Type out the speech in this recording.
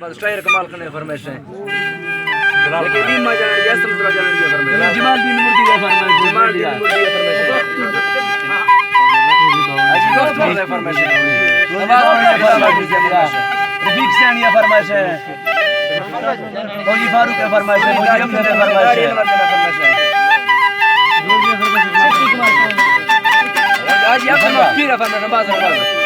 بس شاعر کمال خان ءِ فرمائش اِنت۔ لیکن دین ما جان، یاسر درا جان ءِ فرمائش اِنت۔ جمال دین مردی ءِ فرمائش اِنت۔ جمال دین مردی ءِ فرمائش اِنت۔ حاجی دوست مردی ءِ فرمائش اِنت۔ نواز مردی ءِ فرمائش اِنت۔ رفیق سیانی ءِ فرمائش اِنت۔ فوجی فاروق ءِ فرمائش اِنت۔ فوجی احمد ءِ فرمائش اِنت۔ حاجی عبدالمقصود ءِ فرمائش اِنت۔ باز باز۔